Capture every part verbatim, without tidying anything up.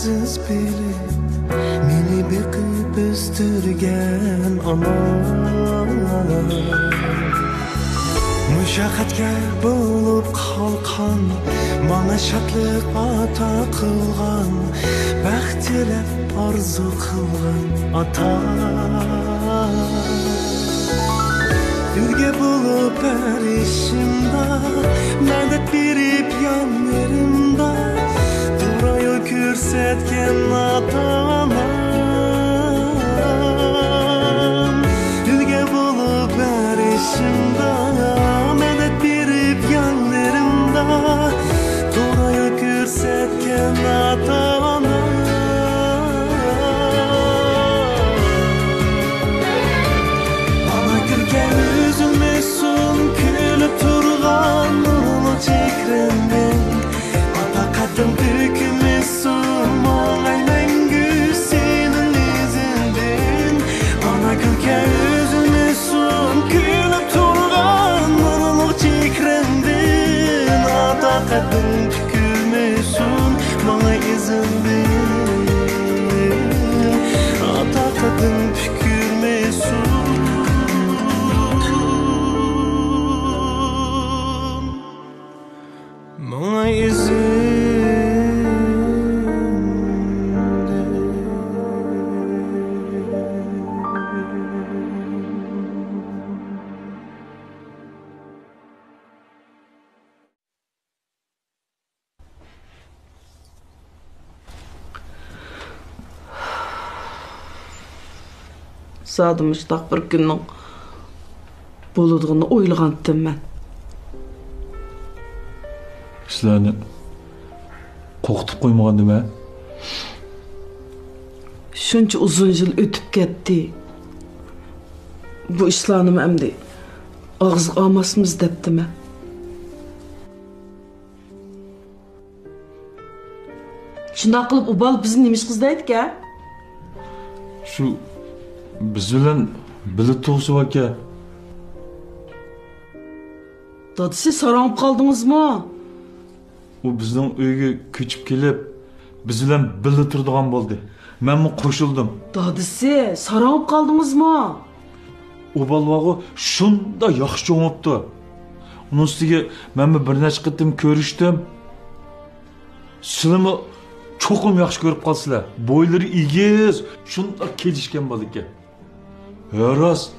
قىز بىلىپ، مېنى بېقىپ ئۆستۈرگەن ئانا. مۇشەققەتكە بولۇپ قالقان، ماڭا شادلىق ئاتا قىلغان، بەخت تىلەپ ئارزۇ قىلغان ئاتا. ئۈلگە بولۇپ ھەر ئىشىمدا، مەدەت بېرىپ يانلىرىمدا، توغرا يول كۆرسەتكەن ئاتا-ئانام. ئۈلگە بولۇپ ھەر ئىشىمدا، مەدەت بېرىپ يانلىرىمدا، توغرا يول كۆرسەتكەن ئاتا-ئانام. ئانا كۈلكەڭ ئۈزۈلمىسۇن، كۈلۈپ تۇرغان نۇرلۇق چېھرىڭدىن. ئاتا قەددىڭ بۈكۈلمىسۇن، ماڭاي مەڭگۈ سېنىڭ ئىزىڭدىن. ئانا كۈلكەڭ ئۈزۈلمىسۇن، كۈلۈپ تۇرغان نۇرلۇق چېھرىڭدىن. ئاتا قەددىڭ پۈكۈلمىسۇن، ماڭا ئىزىڭدىن. ئاتا قەددىڭ پۈكۈلمىسۇن، ماڭا ئىزىڭدىن. زادى مۇشۇنداق بىر كۈننىڭ بولىدىغىنىنى ئويلىغانتىم مەن. سىلەرنى قورقۇتۇپ قويمىغاندىمەن. شۇنچە ئۇزۇن يىل ئۆتۈپ كەتتى. بۇ ئىشلارنىمۇ ئەمدى ئاغزىغا ئالماسمىز دەپتىمەن. شۇنداق قىلىپ ئۇ بالا بىزنى نېمە ئىشقا ئىزدەيدىكەن؟ شۇ بىز بىلەن بىللە تۇرغۇسى باركەن. دادىسى، ساراڭ بولۇپ قالدىڭىزمۇ؟ ئۇ بىزنىڭ ئۆيگە كۆچۈپ كېلىپ، بىز بىلەن بىللە تۇرىدىغان بولدى. مەنمۇ قوشۇلدۇم. دادىسى، ساراڭ بولۇپ قالدىڭىزمۇ؟ ئۇ بالىۋاغۇ شۇنداق ياخشى چوڭ بوپتۇ. ئۇنىڭ ئۈستىگە مەنمۇ بىر نەچچە قېتىم كۆرۈشتۈم. سىلىمۇ چوقۇم ياخشى كۆرۈپ قالىسىلەر. بويلىرى ئېگىز، شۇنداق كېلىشكەن بالا ئىكەن. ھە راست،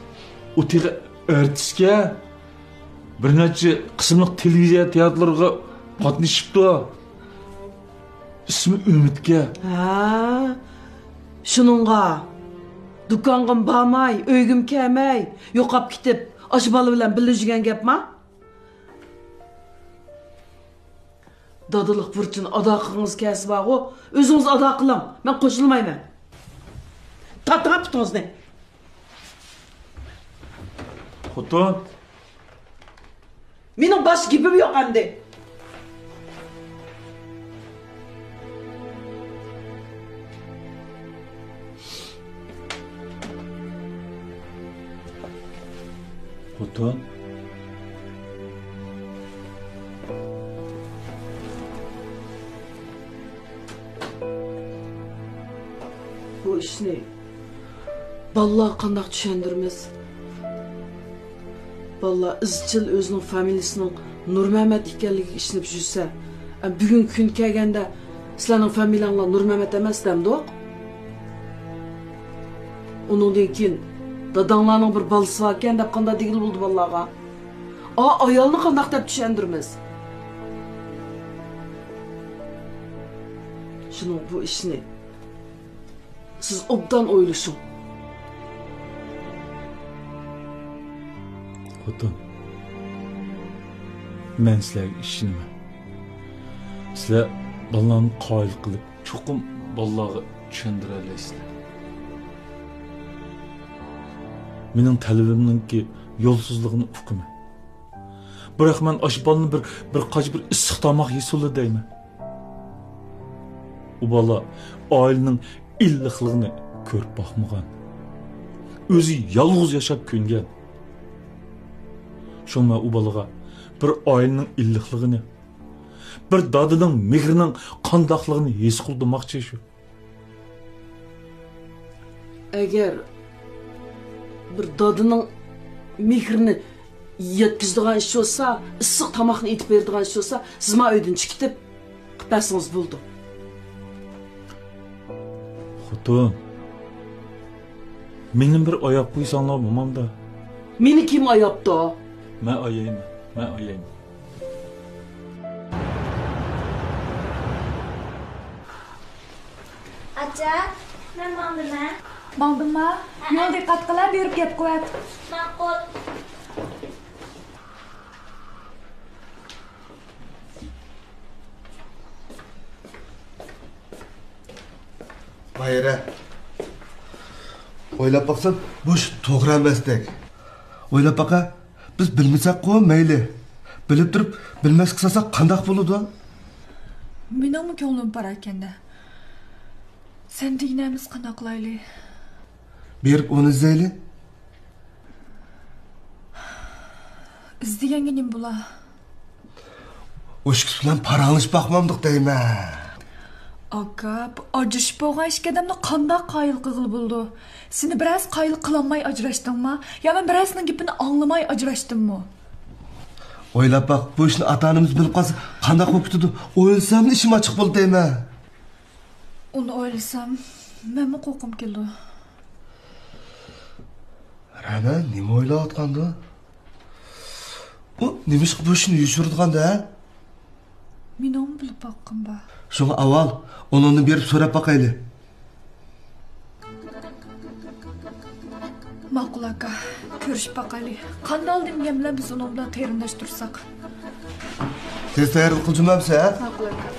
ئۇ تېخى ئارتىسكەن. بىر نەچچە قىسىملىق تېلېۋىزىيە تىياتىرلىرىغا قاتنىشىپتۇ. ئىسمى ئۈمىدكەن. ھە، شۇنىڭغا دۇكانغىمۇ بارماي، ئۆيگىمۇ كەلمەي، يوقاپ كېتىپ، ئاشۇ بالا بىلەن بىللە يۈرگەن گەپما؟ دادىلىق بۇرچىنى ئادا قىلغىڭىز كەلسە بارغۇ، ئۆزىڭىز ئادا قىلىڭ، مەن قوشۇلمايمەن. تارتىڭ پۇتىڭىزنى. خوتۇن. مېنىڭ باشقا گېپىم يوق ئەمدى. خوتۇن. بۇ ئىشنى بالىلارغا قانداق چۈشەندۈرىمىز؟ بالىلار ئىزچىل ئۆزىنىڭ فامىلىسىنىڭ نۇرمەمەت ئىكەنلىكىگە ئىشىنىپ يۈرسە، ئە، بۈگۈنكى كۈن كەلگەندە سىلەرنىڭ فامىلەڭلار نۇرمەمەت ئەمەس دەمدۇق؟ ئۇنىڭدىن كېيىن داداڭلارنىڭ بىر بالىسى باركەن دەپ قانداق دېگىلى بولىدۇ بالىلارغا؟ ئا، ئايالنى قانداق دەپ چۈشەندۈرىمىز؟ شۇنىڭ بۇ ئىشنى سىز ئوبدان ئويلىشىڭ. خوتۇن، مەن سىلەرگە ئىشىنىمەن. سىلەر بالىلارنى قايىل قىلىپ، چوقۇم بالىلارغا چۈشەندۈرەلەيسىلەر. مېنىڭ تەلىپىمنىڭكى يولسىزلىقىنى ئۇقىمەن. بىراق مەن ئاشۇ بالىنى بىر، بىر قاچا بىر ئىسسىق تاماق يېسۇنلا دەيمەن. ئۇ بالا ئائىلىنىڭ ئىللىقلىقىنى كۆرۈپ باقمىغان. ئۆزى يالغۇز ياشاپ كۆنگەن. شۇڭا مەن ئۇ بالىغا بىر ئائىلىنىڭ ئىللىقلىقىنى، بىر دادىنىڭ مېھرىنىڭ قانداقلىقىنى ھېس قىلدۇرماقچى شۇ. ئەگەر بىر دادىنىڭ مېھرىنى يەتكۈزىدىغان ئىش بولسا، ئىسسىق تاماقنى ئېتىپ بېرىدىغان ئىش بولسا، سىز ما ئۆيدىن چىقىپ كېتىپ، قىلىپ بەرسىڭىز بولىدۇ. خوتۇن، مېنى بىر ئاياپ قويساڭلار بولمامدا؟ مېنى كىم ئاياپتۇ؟ مەن ئايايمەن، مەن ئايايمەن. ئاچا، مەن ماڭدىمەن. ماڭدىڭما؟ ھەئە. يولدا دىققەت قىل، بېرىپ گەپ قىلىۋەت. ماقۇل. ماھىرە، ئويلاپ باقسام، بۇ ئىش توغرا ئەمەستەك. ئويلاپ باقە، بىز بىلمىسەكقۇ مەيلى. بىلىپ تۇرۇپ بىلمەسكە سالساق قانداق بولىدۇ؟ مېنىڭمۇ كۆڭلۈم پاراكەندە. سەن دېگىنىمىز قانداق قىلايلى؟ بېرىپ ئۇنى ئىزدەيلى. ئىزدىگەنگە نېمە بولا؟ ئۇ ئىككىسى بىلەن پاراڭلىشىپ باقمامدۇق دەيمەن. ئاكا، بۇ ئاجرىشىپ بولغان ئىككى ئادەمنى قانداق قايىل قىلغىلى بولىدۇ؟ سېنى بىرەرسى قايىل قىلالماي ئاجراشتىڭما؟ يا مەن بىرەرسىنىڭ گېپىنى ئاڭلىماي ئاجراشتىممۇ؟ ئويلاپ باق، بۇ ئىشنى ئاتا-ئانىمىز بىلىپ قالسا قانداق بولۇپ كېتىدۇ؟ ئويلىساملا ئىشىم ئاچچىق بولىدۇ دەيمەن. ئۇنى ئويلىسام، مەنمۇ قورققۇم كېلىدۇ. رەنا نېمە ئويلاۋاتقاندۇ؟ ئۇ نېمىشقا بۇ ئىشنى يوشۇرىدىغاندۇ، ھە؟ مېنىڭمۇ بىلىپ باققۇم بار. شۇڭا ئاۋۋال ئۇنىڭدىن بېرىپ سوراپ باقايلى. ماقۇل ئاكا، كۆرۈشۈپ باقايلى. قانداق دېگەن بىلەن بىز ئۇنىڭ بىلەن قېرىنداش تۇرساق. تېز تەييارلىق قىل جۇمۇ ئەمىسە، ھە؟ ماقۇل ئاكا.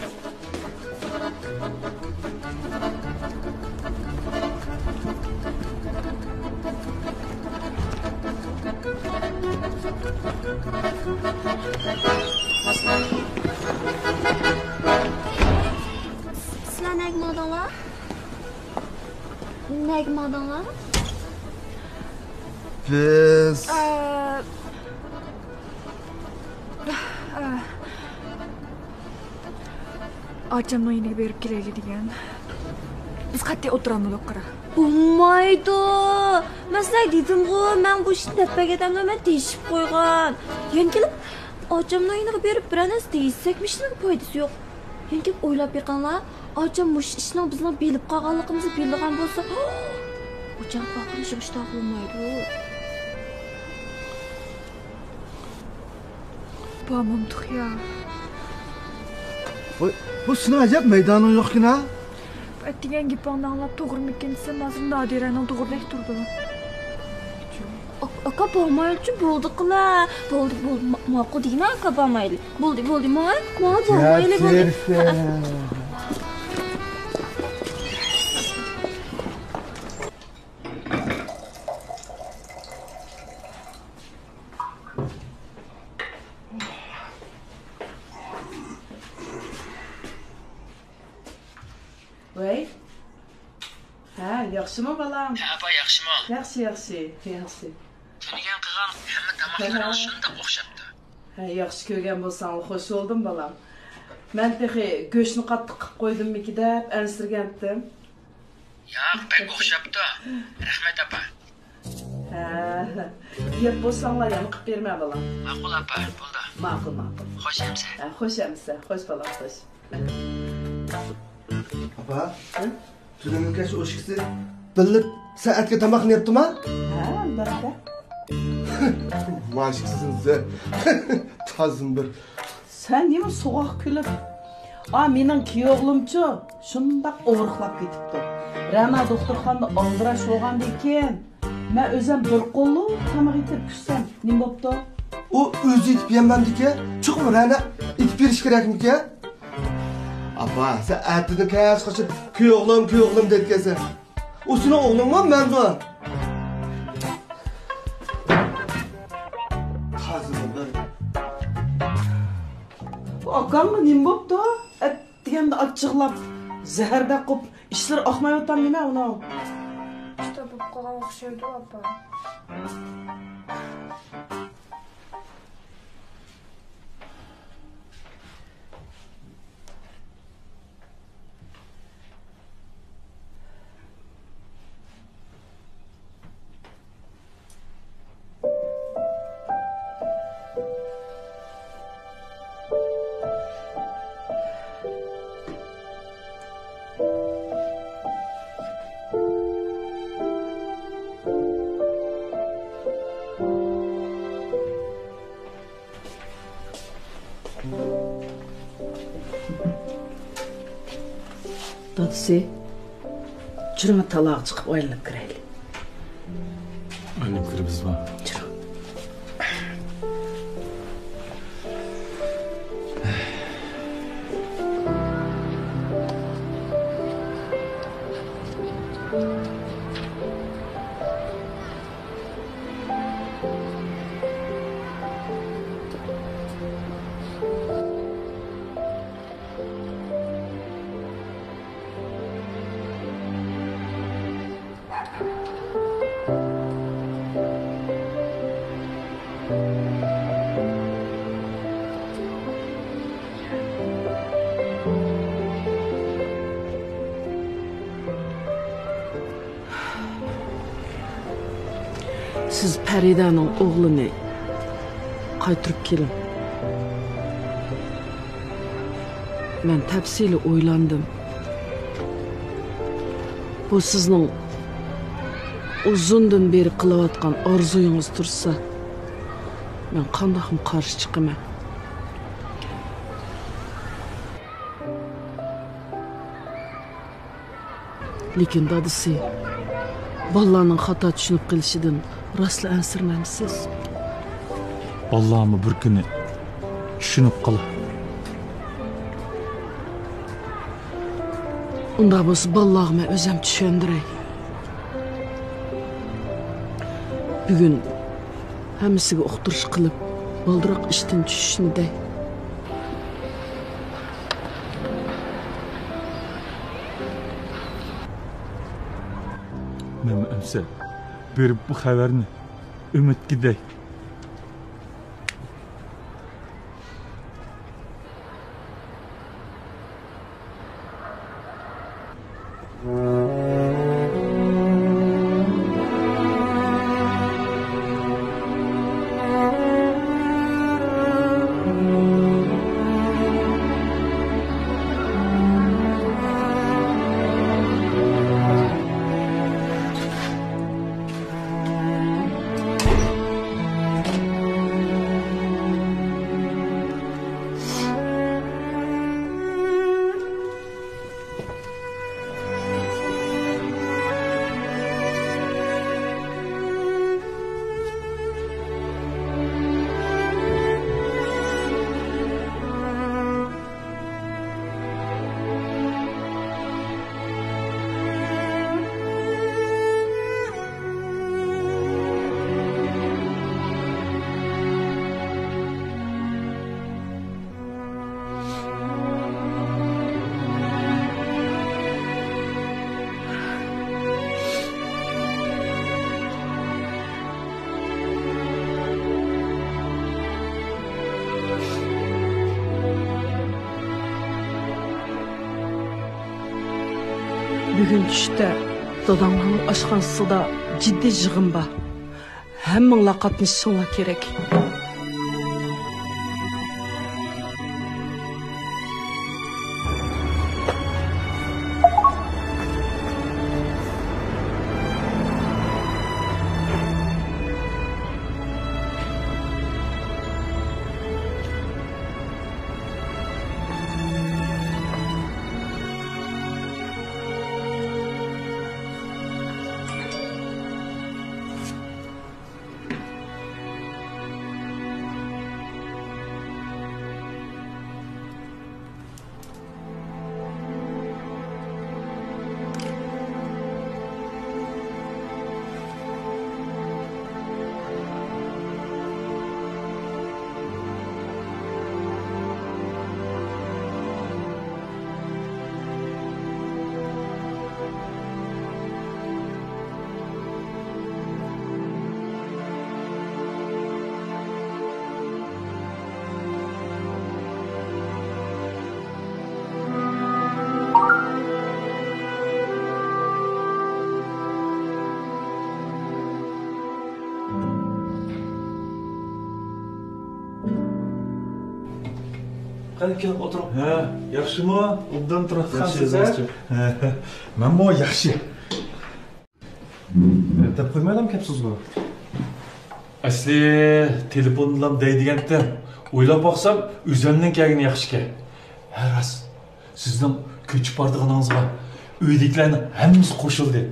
سىلەر نەگە ماڭدىڭلار؟ نەگە ماڭدىڭلار؟ بىز ئە، ئە، ئاچامنىڭ يېنىغا بېرىپ كېلەيلى دېگەن. بىز قەتئىي ئولتۇرالمىدۇق، قارا. بولمايدۇ. مەن سىلەرگە دېدىمغۇ، مەن بۇ ئىشنى دەپ بەرگەن ئادەملەر مەن دېيىشىپ قويغان. يەنە كېلىپ ئاچامنىڭ يېنىغا بېرىپ بىرەر نەرسە دېيىشسەكمۇ ھېچنېمىگە پايدىسى يوق. يەنە كېلىپ ئويلاپ بېقىڭلار، ئاچام مۇشۇ ئىشنىڭ بىزنىڭ بىلىپ قالغانلىقىمىزنى بىلىدىغان بولسا، ئۇ جان قاقىرىشىغا ئىشتاق بولمايدۇ. بارمامدۇق يا. ۋاي، بۇ سېنىڭ ئەجەب مەيدانىڭ يوقكەن ھە؟ ئەتىگەن گېپىڭنى ئاڭلاپ توغرىمىكىن دېسەم، ھازىر نادىرەنىڭ توغرىدەك تۇرىدۇ. ئاكا، بارمايلىچۇ، بولدى قىلا. بولدى، بولدى، ماقۇل دېگىنە ئاكا، بارمايلى. بولدى، بولدى، ماڭا، ماڭا بارمايلى، بولدى. ۋەي. ھە، ياخشىمۇ بالام؟ ھە، ئاپا، ياخشىمۇ؟ ياخشى، ياخشى، ياخشى. تۈنۈگۈن قىلغان ھەممە تاماقلىرىڭىز شۇنداق ئوخشاپتۇ. ھە، ياخشى كۆرگەن بولساڭلار خوش بولدۇم بالام. مەن تېخى گۆشنى قاتتىق قىلىپ قويدۇممىكى دەپ ئەنسىرىگەنتىم. ياق، بەك ئوخشاپتۇ. رەھمەت، ئاپا. ھە، يەپ بولساڭلار يەنە قىلىپ بېرىمەن بالام. ماقۇل، ئاپا، بولدى. ماقۇل، ماقۇل. خوش ئەمىسە. ھە، خوش ئەمىسە. خوش بالام، خوش. ئاپا، ھە؟ تۈنۈگۈنكى شۇ ئىككىسى بىللە سائەتكە تاماقنى يەپتىما؟ ھە، ئەلبەتتە. ماشىكسىزمۇ سەن؟ تازىمۇ بىر. سەن نېمە سوغۇق كۈلۈپ؟ ئا، مېنىڭ كىيوغلۇمچۇ شۇنداق ئورۇقلاپ كېتىپتۇ. رەنا دوختۇرخانىدا ئالدىراش بولغاندىن كېيىن، مەن ئۆزۈم بىر قوللۇق تاماق ئېتىپ كۈتسەم، نېمە بوپتۇ؟ ئۇ ئۆزى ئېتىپ يەمەمدىكەن، چوقۇم رەنا ئېتىپ بېرىش كېرەكمىكەن؟ ئاپا، سەن ئەتىدىن كەچ قاچان كۈيوغلۇم، كۈيوغلۇم دەيدىكەنسەن. ئۇ سېنىڭ ئوغلۇڭمۇ، مەنمۇ؟ بۇ ئاكاڭغا نېمە بوپتۇ؟ ئەتىگەندە ئاچچىقلاپ، زەھەردەك قوپ، ئىشلىرى ئاقمايۋاتامدۇ نېمە ئۇنىڭ؟ ئىشتا بولۇپ قالغان ئوخشايدۇ، ئاپا. سى، جۈرۈڭ، تالاغا چىقىپ ئايلىنىپ كىرەيلى. ئايلىنىپ كىرىمىزمۇ؟ جۈرۈڭ. سىز پەرىدەنىڭ ئوغلىنى قايتۇرۇپ كېلىڭ. مەن تەپسىلىي ئويلاندىم. بۇ سىزنىڭ ئۇزۇندىن بېرى قىلىۋاتقان ئارزۇيىڭىز تۇرسا، مەن قانداقمۇ قارشى چىقىمەن؟ لېكىن دادىسى، بالىلارنىڭ خاتا چۈشىنىپ قېلىشىدىن راستلا ئەنسىرىمەمسىز؟ بالىلارمۇ بىر كۈنى چۈشىنىپ قالار. ئۇنداق بولسا بالىلارغا مەن ئۆزۈم چۈشەندۈرەي. بۈگۈن ھەممىسىگە ئۇقتۇرۇش قىلىپ، بالدۇرراق ئىشتىن چۈشۈشنى دەي. مەنمۇ ئەمسە بېرىپ بۇ خەۋەرنى ئۈمىدكە دەي. بۈگۈن چۈشتە داداڭلارنىڭ ئاشخانىسىدا جىددىي يىغىن بار. ھەممىڭلار قاتنىشىشىڭلار كېرەك. قېنى، كېلىپ ئولتۇرۇڭ. ھە، ياخشىمۇ؟ ئوبدان تۇرۇۋاتقانسىز، ھە؟ ياخشى، ياخشى. مەنمۇ ياخشى. دەپ قويمايلا كەپسىزغۇ. ئەسلى تېلېفوندىلا دەيدىگەنتىم. ئويلاپ باقسام، ئۆزۈمنىڭ كەلگىنى ياخشىكەن. ھە، راست. سىزنىڭ كۆچۈپ بارىدىغىنىڭىزغا ئۆيدىكىلەرنىڭ ھەممىسى قوشۇلدى.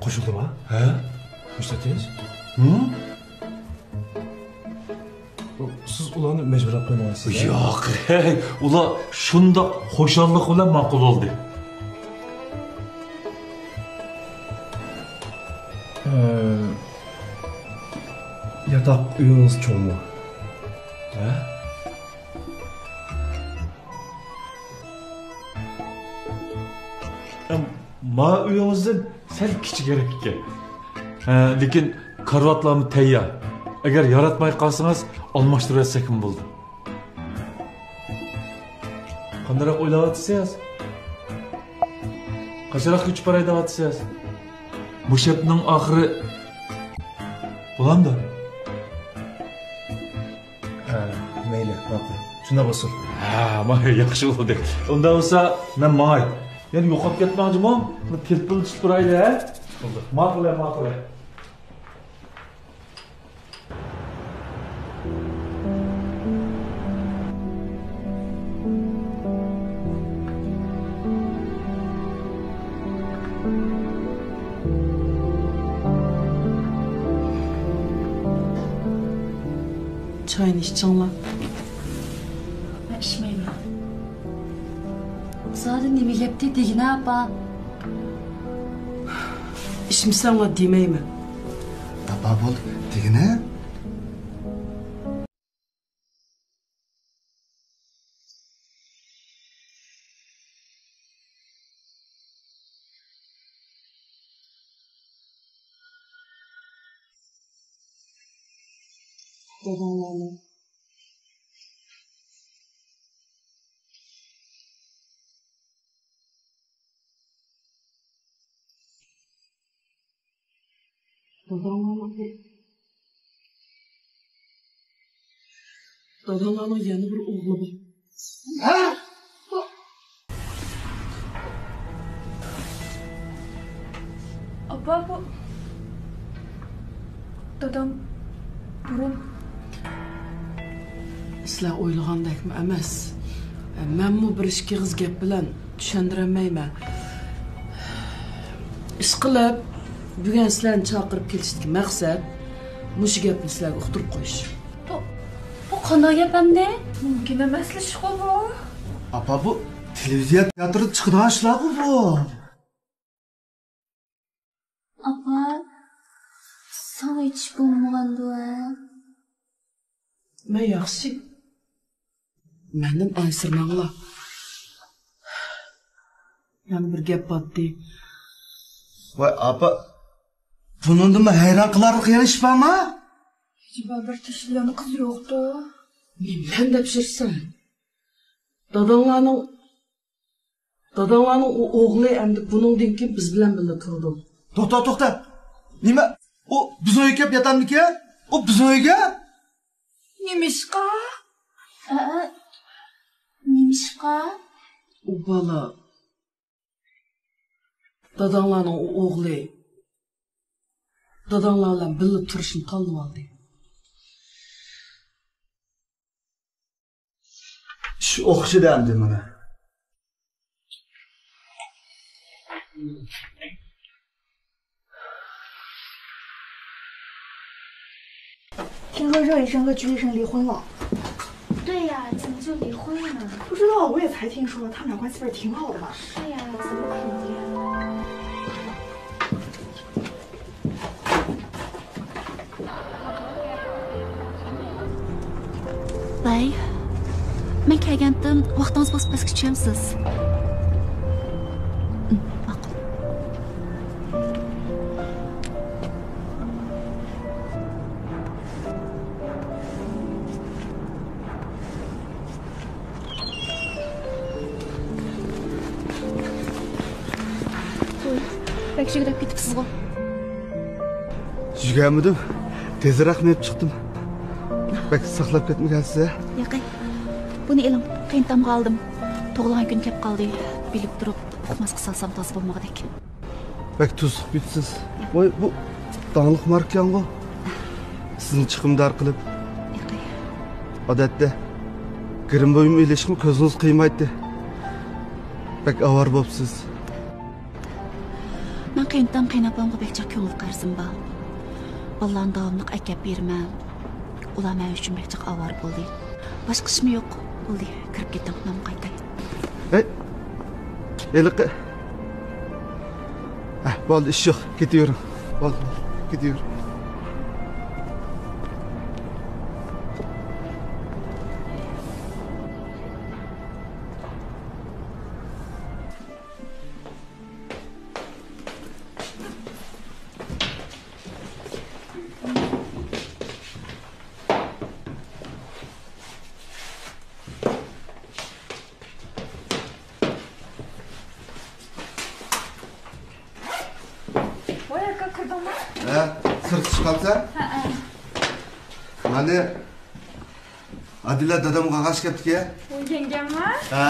قوشۇلدىما؟ ھە؟ مۇشتەتىش؟ ھە؟ سىز ئۇلارنى مەجبۇرلاپ قويمىغانسىز-ھە؟ ياق، ھەي، ئۇلار شۇنداق خۇشاللىق بىلەن ماقۇل بولدى. ئە، ياتاق ئۆيىڭىز چوڭمۇ؟ ھە؟ ئەم، ما ئۆيىڭىزدىن سەل كىچىكرەك ئىكەن. ھە، لېكىن كارىۋاتلارمۇ تەييار. ئەگەر ياراتماي قالسىڭىز، ئالماشتۇرۇۋەتسەكمۇ بولىدۇ. قانداقراق ئويلاۋاتىسىز؟ قاچانراق كۆچۈپ باراي دەۋاتىسىز؟ مۇشۇ ھەپتىنىڭ ئاخىرى بولامدۇ؟ ھە، مەيلى، ماقۇل. شۇنداق بولسۇن. ھە، ماقۇل، ياخشى بولدى. ئۇنداق بولسا، مەن ماڭاي. يەنە يوقاپ كەتمەڭ جۇمۇ. بۇ تېلېفون تۇتۇپ تۇرايلى، ھە؟ بولدى. ماقۇل، ماقۇل. چاينى ئىچىڭلار. مەن ئىچمەيمەن. زادى نېمە گەپتى دېگىنە، ئاپا؟ ئىچمىسەڭلار دېمەيمەن. ئاپا، بولدى، دېگىنە. داداڭلارنىڭ داداڭلارنىڭ، داداڭلارنىڭ يەنە بىر ئوغلى بار. ئاپا، بۇ دادام بۇرۇن. سىلەر ئويلىغاندەكمۇ ئەمەس. مەنمۇ بىر ئىككى ئېغىز گەپ بىلەن چۈشەندۈرەلمەيمەن. ئىشقىلىپ، بۈگۈن سىلەرنى چاقىرىپ كېلىشتىكى مەقسەت مۇشۇ گەپنى سىلەرگە ئۇقتۇرۇپ قويۇش. بۇ، بۇ قانداق گەپ ئەمدى؟ مۇمكىن ئەمەس ئىشقۇ بۇ. ئاپا، بۇ تېلېۋىزىيە تىياتىرىدا چىقىدىغان ئىشلارغۇ بۇ. ئاپا، ساڭا ئېيتىش بولمىغاندۇ ھە؟ مەن ياخشى. مەندىن ئەنسىرىمەڭلار. يەنە بىر گەپ بارتتى. ۋاي ئاپا، بۇنىڭدىنمۇ ھەيران قىلارلىق يەنە ئىش بارما؟ ئەجەبا بىر تەشۋىشلەنگۈ قىز يوقتۇ. نېمىلەرنى دەپ يۈرسەن؟ داداڭلارنىڭ داداڭلارنىڭ ئۇ ئوغلى ئەمدى بۇنىڭدىن كېيىن بىز بىلەن بىللە تۇرىدۇ. توختا، توختا. نېمە؟ ئۇ بىزنىڭ ئۆيگە كېلىپ ياتامدىكەن؟ ئۇ بىزنىڭ ئۆيگە؟ نېمىشقا؟ ئە، نېمىشقا؟ ئۇ بالا. داداڭلارنىڭ ئۇ ئوغلى داداڭلار بىلەن بىللە تۇرۇشنى تاللىۋالدى. ئىش ئوخشىدى ئەمدى مانا. 听说热雨生和徐雨生离婚了。对呀，怎么就离婚了呢？不知道，我也才听说，他们俩关系不是挺好的吗？是呀，怎么可能呀？ ۋەي، مەن كەلگەنتىم ۋاقتىڭىز بولسا پەسكە چۈشەمسىز؟ مم، ماقۇل. ۋوي، بەك يۈگرەپ كېتىپسىزغۇ؟ يۈگەرمىدىم، تېزرەك مېڭىپ چىقتىم. بەك ساقلاپ كەتمىگەنسىز ھە؟ ياقەي، بۇنى ئېلىڭ، قېيىنتامغا ئالدىم. تۇغۇلغان كۈنى كەپ قالدى، بىلىپ تۇرۇپ ئۇقماسقا سالسام تازا بولمىغۇدەك. بەك تۇزلۇق بېپسىز. ۋاي، بۇ داڭلىق ماركىكەنغۇ. سىزنى چىقىمدار قىلىپ. ئادەتتە گىرىم بۇيۇم ئېلىشقىمۇ كۆزىڭىز قىيمايتتى. بەك ئاۋارە بوپسىز. مەن قېيىنتام، قېيىنئاپامغا بەك جىق كۆڭۈل قەرزىم بار. بالىلارنى داۋاملىق ئەكەپ بېرىمەن. ئۇلار مەن ئۈچۈن بەك جىق ئاۋارە بولدى. باشقا ئىشمۇ يوق. بولدى، كىرىپ كېتىڭ، مەن قايتاي. ھەي، ھېلىقى. ھە، بولدى، ئىش يوق، كېتىۋېرىڭ. بولدى، كېتىۋېرىڭ. ۋاي ئاكا، كىردىڭمۇ؟ ھە، سىرتقا چىقامسەن؟ ھەئە. مانا ئادىلە دادامغا قارشى كەپتىكەن. ئۇ يەڭگەممۇ؟ ھە.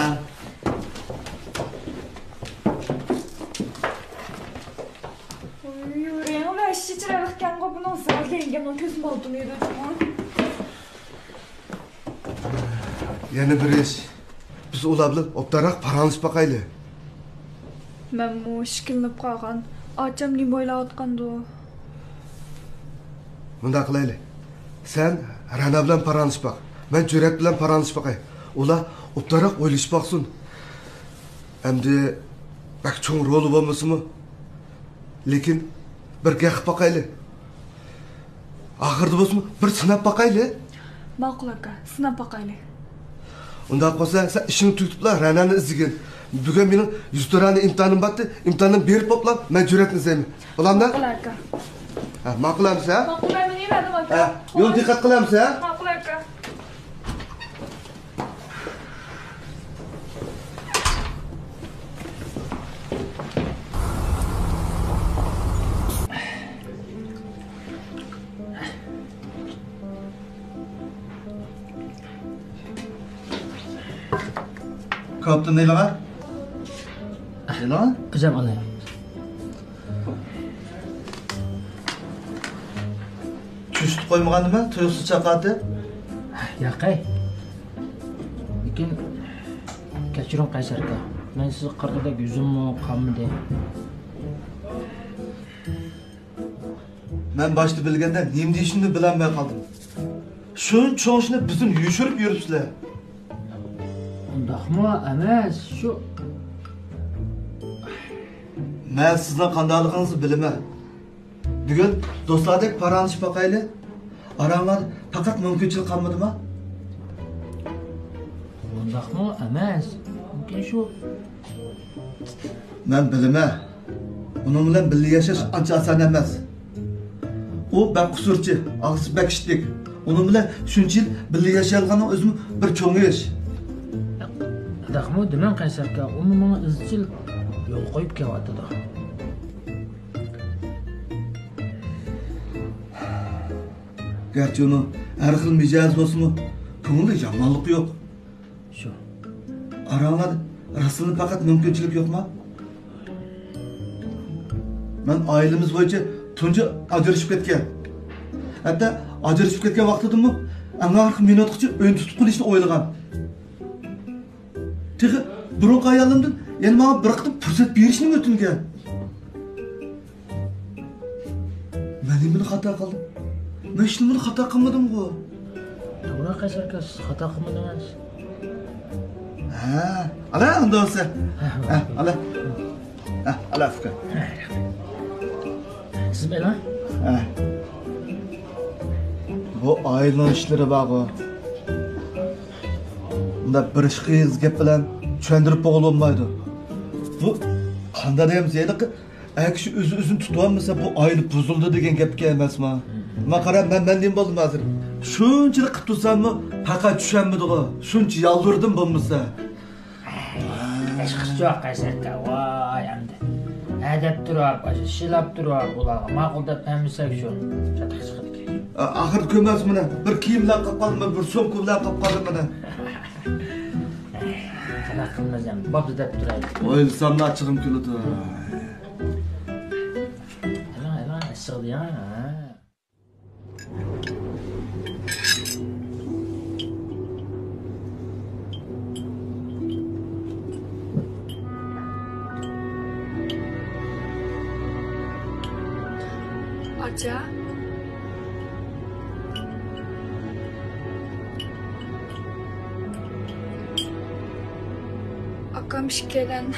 ۋۇي، رەڭ ۋەھشىي چىرايلىقكەنغۇ بۇنىڭ. زادىلا يەڭگەمنىڭ كۆزىمۇ ئالدىنى يېدى جۇمۇ. يەنە بىر ئىش. بىز ئۇلار بىلەن ئوبدانراق پاراڭلىشىپ باقايلى. مەنمۇ ئىككىلىنىپ قالغان. ئاچام نېمە ئويلاۋاتقاندۇ؟ مۇنداق قىلايلى. سەن رەنا بىلەن پاراڭلىشىپ باق. مەن جۈرئەت بىلەن پاراڭلىشىپ باقاي. ئۇلار ئوبدانراق ئويلىشىپ باقسۇن. ئەمدى بەك چوڭ رولى بولمىسىمۇ، لېكىن بىر گەپ قىلىپ باقايلى. ئاخىرىدا بولسىمۇ بىر سىناپ باقايلى. ماقۇل ئاكا، سىناپ باقايلى. ئۇنداق بولسا سەن ئىشىڭنى تۈگىتىپلا رەنانى ئىزدىگىن. بۈگۈن مېنىڭ يۈزتۇرانە ئىمتىھانىم بارتى، ئىمتىھاندىن بېرىپ بوپلا مەن جۈرئەتنى ئىزدەيمەن. بولامدۇ؟ ماقۇل ئاكا. ھە، ماقۇل ئەمىسە؟ ماقۇل، مەن مېڭىۋەردىم ئاكا. ھە، يول دىققەت قىلامسەن؟ ماقۇل ئاكا. كاپتىن نېلىغا؟ نېلىغا؟ ئۆزۈم ئالاي. چۈشتە قويمىغاندىمەن، تۇيۇقسىز چاقاتى. ياقەي. لېكىن، كەچۈرۈڭ قەيسەر ئاكا. مەن سىزگە قارىغۇدەك يۈزۈممۇ قانمىدى. مەن باشتا بىلگەندە نېمە دېيىشىمنى بىلەلمەي قالدىم. شۇنچە چوڭ ئىشنى بىزدىن يوشۇرۇپ يۈرۈپسىلەر. ئۇنداقمۇ ئەمەس، شۇ. مەن سىزنىڭ قانداقلىقىڭىزنى بىلىمەن. بۈگۈن دوستلاردەك پاراڭلىشىپ باقايلى. ئاراڭلاردا پەقەت مۇمكىنچىلىك قالمىدىما؟ ئۇنداقمۇ ئەمەس. مۇمكىن شۇ. مەن بىلىمەن. ئۇنىڭ بىلەن بىللە ياشاش ئانچە ئاسان ئەمەس. ئۇ بەك قۇسۇرچى، ئاغزى بەك ئىتتىك. ئۇنىڭ بىلەن شۇنچە يىل بىللە ياشايدىغاننىڭ ئۆزىمۇ بىر چوڭ ئىش. ئۇنداقمۇ دېمەڭ قەيسەر ئاكا، ئۇمۇ ماڭا ئىزچىل يول قويۇپ كېلىۋاتىدۇ. گەرچە ئۇنىڭ ھەر خىل مىجەزى بولسىمۇ، كۆڭلىدە يامانلىقى يوق. شۇ. ئاراڭلاردا راستتىنلا پەقەت مۇمكىنچىلىك يوقما؟ مەن ئائىلىمىز بويىچە تۇنجى ئاجرىشىپ كەتكەن. ھەتتا ئاجرىشىپ كەتكەن ۋاقتىدىمۇ ئەڭ ئاخىرقى مىنۇتقىچە ئۆينى تۇتۇپ قېلىشنى ئويلىغان. تېخى بۇرۇنقى ئايالىمدىن يەنە ماڭا بىر قېتىم پۇرسەت بېرىشنىمۇ ئۆتۈنگەن. مەن نېمىنى خاتا قىلدىم؟ مەن ھېچنېمىنى خاتا قىلمىدىمغۇ. توغرا، قەيسەر ئاكا، سىز خاتا قىلمىدىڭىز. ھە، ئالا، ئۇنداق بولسا. ھە، ئالا. ھە، ئالا، ئۇكا. سىز بېرىڭ. ھە. بۇ ئائىلىنىڭ ئىشلىرى بارغۇ. بۇنداق بىر ئىش قىز گەپ بىلەن چۈشەندۈرۈپ بولغىلى بولمايدۇ. بۇ قانداق دەيمىز، ھېلىقى ئەر كىشى ئۆزى ئۆزىنى تۇتۇۋالمىسا، بۇ ئائىلە بۇزۇلىدۇ دېگەن گەپكەن ئەمەسما؟ ماڭا قارا، مەن، مەن نېمە بولدۇم ھازىر؟ شۇنچىلىك قىلىپ تۇرساممۇ، پەقەت چۈشەنمىدىغۇ. شۇنچە يالۋۇردۇم بولمىسا. ھېچقىسى يوق، قەيسەر ئاكا. ۋاي، ئەمدى. ھەدەپ تۇرۇپ، ئاشۇ شىلاپ تۇرۇپ، ئۇلارغا ماقۇل دەپ بەرمىسەك شۇ چاتاق چىقىدىكەن. ئا-، ئاخىرىدا كۆرمەپسىز مانا، بىر كىيىم بىلەن قاپقالدىم، بىر سومكا بىلەن قاپقالدىم مانا. قانداق قىلىمىز ئەمدى؟ بولدى دەپ تۇرايلى. ئويلىساملا ئاچچىقىم كېلىدۇ. ئېلىڭ، ئېلىڭ، ئىسسىق دېيىڭ، ھە. ئاچا. ئاكام ئىككىيلەن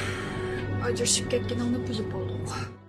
ئاجرىشىپ كەتكىنىڭنى بىلىپ بولدۇق.